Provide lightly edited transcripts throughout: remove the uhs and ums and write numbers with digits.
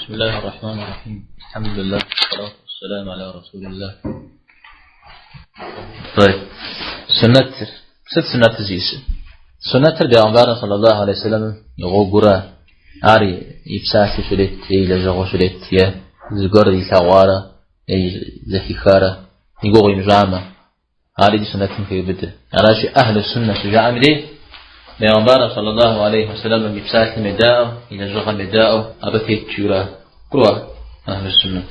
بسم الله الرحمن الرحيم الحمد لله والصلاة والسلام على رسول الله طيب سنتыр сыт суннэтыр зиӏысыр? Суннэтыр бегъымбарым саллаллаху алейхи вассаламым и гъуэгурэ ар и псалъэу щрет е и лэжьыгъэу щрет е зыгуэр илъэгъуарэ е зэхихарэ и гугъу имыщӏамэ, ар иджы суннэтым хеубыдэ. Аращи, ахьлу суннэ щыжаӏэм дей, бегъымбарым саллаллаху алейхи вассаламым и псалъэм едаӏуэу, и лэжьыгъэм едаӏуэу, абы тет жиӏэурэ гурыӏуа ахьлу суннэ.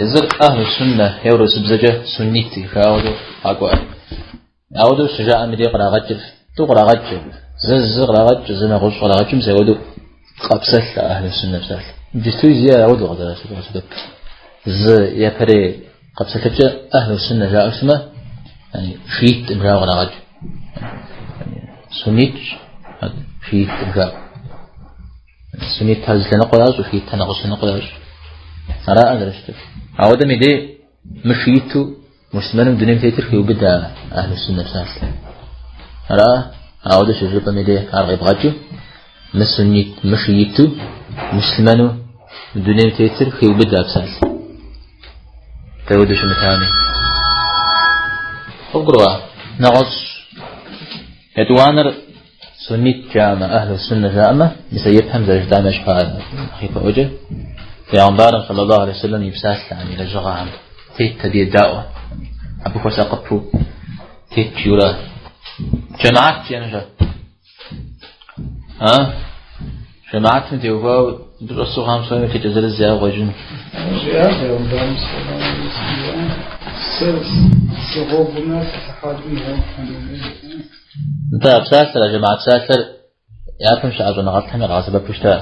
Езыр ахьлу суннэ е урысыбзэкӏэ суннит жаӏэу къакӏуэ. Ауэдэу щыжаӏэм дей кърагъэкӏыр, тӏу кърагъэкӏ, зы зы кърагъэкӏ, зы нэгъуэщӏ кърагъэкӏым зэуэдэу къапсэлъ ахьлу суннэ псалъэ. Иджыстуи зи ауэдэу къызэрасэбэп. Зы япэрей къэпсэлъыкӏэ ахьлу суннэ жаӏэу щытмэ, шиитым жаӏэу кърагъэкӏ. Суннитщ, шиитым жаӏэу. Суннитхэр зы лъэныкъуэ ящӏу, шиитхэр нэгъуэщӏ лъэныкъуэ ящӏ. Араӏэ зэрыщытыр. Ауэдэм и дей мышииту муслъымэным дунейм тетыр хеубыдэ ахьлу суннэ псалъэ. Ара, ауэдэ щыжыпӏэм и дей ар къебгъэкӏыу, мысуннит, мышииту муслъымэну дунейм тетыр хеубыдэ а псалъэ. Дауэдэу щымытами. Къыбгурыӏуа? Нэгъуэщӏ. Етӏуанэр суннит жаӏэмэ, ахьлу суннэ жаӏэмэ, мис а ипэм зэрыжытӏам ещхьу ипэӏуэкӏэ, Пейгъэмбарым саллаллаху алейхи вассалам и псалъэхэм, и лэжьыгъэхэм тет абы едаӏуэ, абы хуэсакъыпэу тет жиӏэурэ. Жэмаат жиӏэнущ. А? Жэмаатым теухуауэ мыбы щӏэсу хъуам псоми еплъыкӏэ зырыз яӏэу къыщӏэкӏын. Жиӏащ Пейгъэмбарым саллаллаху алейхи вассалам, Сэ си гъуэгумрэ си сыхьэбым и гъуэгу. Нтӏэ, а псалъэр, а жэмаат псалъэр япэм щыӏэ щӏэныгъэлӏхэм ягъэсэбэпу щыта.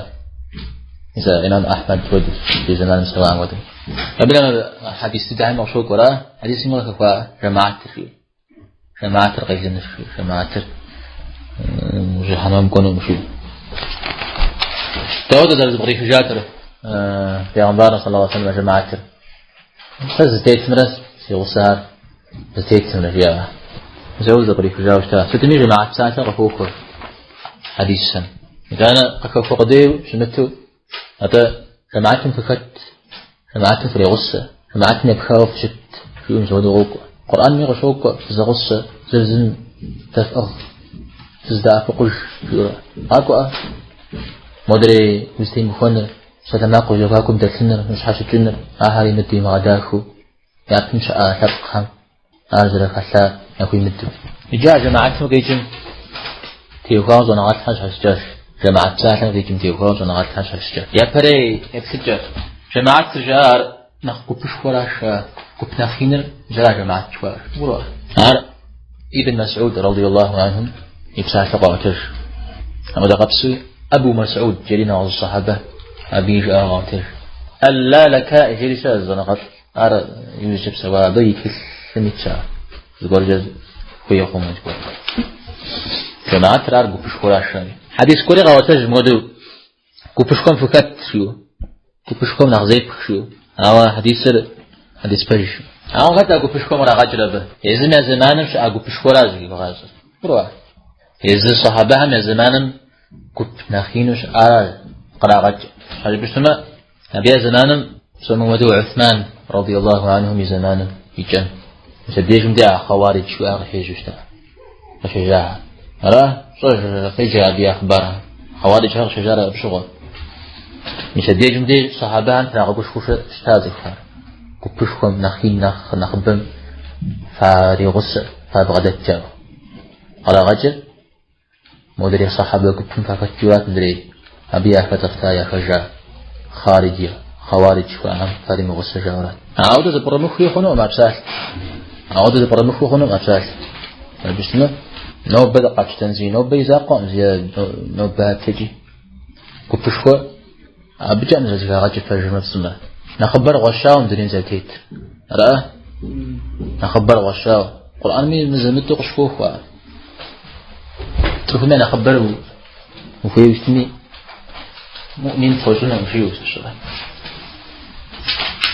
Мис а Имам Ахьмэд хуэдэу, ди зэманым псэуам хуэдэу. Абы нэмэ хьэдис дыдэхэм къыщокӏуэра, хьэдисым къыхэхуа жэмаатыр жиӏэу. Жэмаатыр къелынущ жиӏэу, жэмаатыр жыхьэнмэм кӏуэнукъым жиӏэу. Дауэ зэрызэпкърихыжатэр Пейгъэмбарым саллаллаху алейхи вассалам жэмаатыр? Сэ сызытетымрэ си гъусэхэр зытетымрэ жиӏа. Зэуэ зэпкърихыжауэ щыта. Сытми жэмаат псалъэ къыхохуэ хьэдисхэм. Итӏанэ къыхэхуэ къудейуэ щымыту, атӏэ жэмаатым фыхэт, жэмаатым фригъусэ, жэмаатым епхауэ фыщыт, жиӏэу мис ауэдэу къокӏуэ. Къурӏэнми къыщокӏуэ, фызэгъусэ, зыр зым дэфӏыгъ, фызэдэӏэпыкъуж, жиӏэурэ. Къакӏуэӏэ, модрей узытемыхуэныр, псалъэмакъ уи зэхуакум дэлъыныр, ущхьэщыкӏыныр, ахэр имыдэу имыгъэдахэу, япэм щыӏа лъэпкъхэм ар зэрахэлъар яхуимыдэу. Иджы а жэмаатым къикӏым теухуауэ щӏэныгъэлӏхэр щхьэщыкӏащ. Жэмаат псалъэм къикӏым теухуауэ щӏэныгъэлӏхэр щхьэщыкӏащ. Япэрей еплъыкӏэ. Жэмаатыр жаӏэ ар нэхъ гупышхуэращ, гуп нэхъ иныр жара жэмаат жыхуаӏэр. Гурыӏуа? Ар Ибн Мас'уд радиаллаху анхум и псалъэ къаӏуэтэж. Апхуэдэ къабзэуи Абу Мас'уд жери нэгъуэщӏ сахьабэ абы и жыӏэ къаӏуэтэж. Аль-Лалакаи жери щыӏэ щӏэныгъэлӏ. Ар иужькӏэ псэуа абы и тхылъым итщ ар. Зыгуэркӏэ хуей хъумэ зыгуэр. Жэмаатыр ар гупышхуэращ жаӏэри. Хьэдис гуэри къаӏуэтэж мыуэдэу гупышхуэм фыхэт жиӏэу, гупышхуэм нэхъ зепх жиӏэу. Ауэ хьэдисыр хьэдис пэж. Ауэ хэт а гупышхуэм кърагъэкӏыр абы? Езым я зэманым щыӏа гупышхуэращ зыхибгъащӏэр. Гурыӏуа? Езы сахьабэхэм я зэманым гуп нэхъ ину щыӏар кърагъэкӏ. Щхьэ жыпӏэу щытмэ, абы я зэманым псом хуэмыдэу Уthман радиаллаху анхум и зэманым и кӏэм. Мис абдежым де а хъэуаридж жыхуаӏэр къыщежьэу щыта. Къыщежьа. Ара, щӏэж къеджэ абы я хъыбархэм. Хъэуариджхэр къыщежьар абы щыгъуэ. Мис абдежым деж сахьабэхэм трагъэгушхуэу щыта цӏыхухэр. Гупышхуэм нэхъ ин, нэхъ нэхъыбэм фаригъусэ, фабгъэдэт жаӏэу. Кърагъэкӏыр Модрей сахьабэ гупым фахэт жиӏэрат мыдрей, абы яхэцӏэфта, яхэжа хъариджи, хъэуаридж жыхуаӏэм фаримыгъусэ жаӏэурат. Ауэдэ зэпкърымыхуи хъунукъым а псалъэр. Ауэдэ зэпкърымыхуи хъунукъым а псалъэр. Абы щытмэ, нобэ дыкъапщтэнщи, нобэ и закъуэкъым, зи нобэ адэкӏи. Гупышхуэ абыкӏэ зэрызэхагъэкӏыр пэжымрэ пцӏымрэ. Нэхъыбэр гъуэщауэ дунейм зэрытет. Ара? Нэхъыбэр гъуэщауэ. Къурӏэнми мызэ-мытӏэу къыщыхохуэ ар. Цӏыхум я нэхъыбэр ухуейуэ щытми, муӏмин пхуэщӏынукъым жиӏэу сыщыӏэ.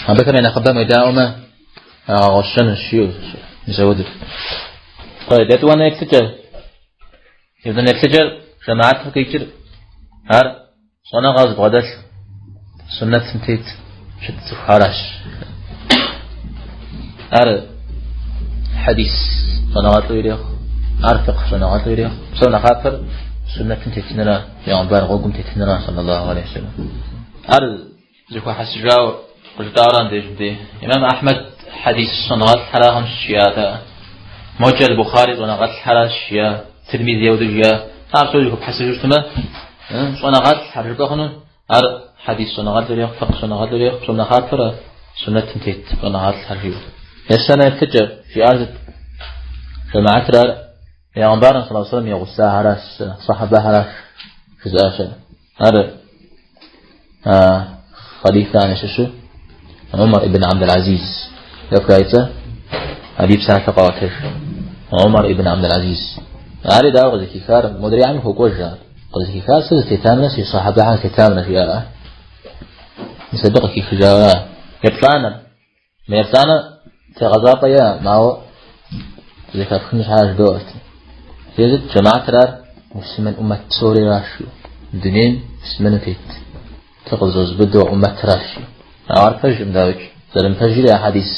Абыхэм я нэхъыбэм уедаӏуэмэ, ягъэгъуэщэнущ жиӏэу сыщыӏэ. Мис ауэдэу. Етӏуанэ еплъыкӏэ. Етӏуанэ еплъыкӏэр жэмаатым къикӏыр. Ар щӏэныгъэ зыбгъэдэлъ суннэтым тет щыт цӏыхухэращ. Ар хьэдис щӏэныгъэлӏу ирехъу, ар фикъх щӏэныгъэлӏу ирехъу. Псом нэхъапэр суннэтым тетыныра, пейгъэмбар гъуэгум тетыныра, саллаллаху алейхи вассалам. Ар зэхуэхьэсыжауэ къыжытӏауэ мыбдеж мыбдей. Имам Ахьмэд хьэдис щӏэныгъэлӏхэракъым жиӏат. Мокӏэ Аль-Бухари щӏэныгъэлӏхэращ жиӏа, Тирмизи ауэдэу жиӏа. Ар псори зэхуэпхьэсыжу щытмэ, щӏэныгъэлӏхэр жыпӏэ хъуну, ар хьэдис щӏэныгъэлӏу ирехъу, фикъх щӏэныгъэлӏу ирехъу, псом нэхъапэр суннэтым тет щӏэныгъэлӏхэр жиӏэу. Ещанэ еплъыкӏэ жиӏар сыт? Жэмаатыр ар Пейгъэмбарым саллаллаху алейхи вассалам и гъусахэращ, сахьабэхэращ жызыӏащ. Ар хъалифэхэм ящыщу Умар ибн Абдул-Азиз жаӏэ и цӏэ, абы и псалъэ къаӏуэтэж. Умар ибн Абдул-Азиз. Ари дауэ къызэхихар? Модрейхэми хуокӏуэж ар. Къызэхихар сэ зытетамрэ си сахьабэхэр зытетамрэ жиӏа. Мис абы къыхихыжауэ. Еплӏанэр. Мы еплӏанэр тегъэщӏапӏэ иӏэкъым, ауэ зэхэфхын щхьа жыдоӏэрт. Езыт жэмаатыр ар муслъымэн ӏумэт псориращ, дунейм муслъымэну тет. Зыкъызэщӏэзубыдэу ӏумэтращ. Ауэ ар пэжкъым, дауикӏ. Зэрымыпэжри а хьэдис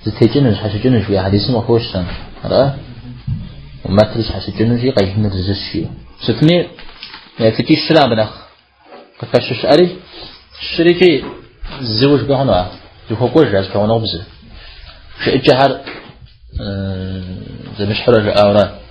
зытекӏыну, зыщхьэщыкӏыну жиӏэ хьэдисым къыхощ. Ара? Ӏумэтыр зыщхьэщыкӏынущи, къелынур зыщ жиӏэу. Сытми, еплъыкӏищыр абы нэхъ къыхэщу щыӏэри, щырикӏи зыуэ жыпӏэ хъуну ар. Зыхуэкӏуэж а зыпэгъунэгъубзэ. Жыӏэкӏэхэр зэмыщхьурэ жыӏауэра.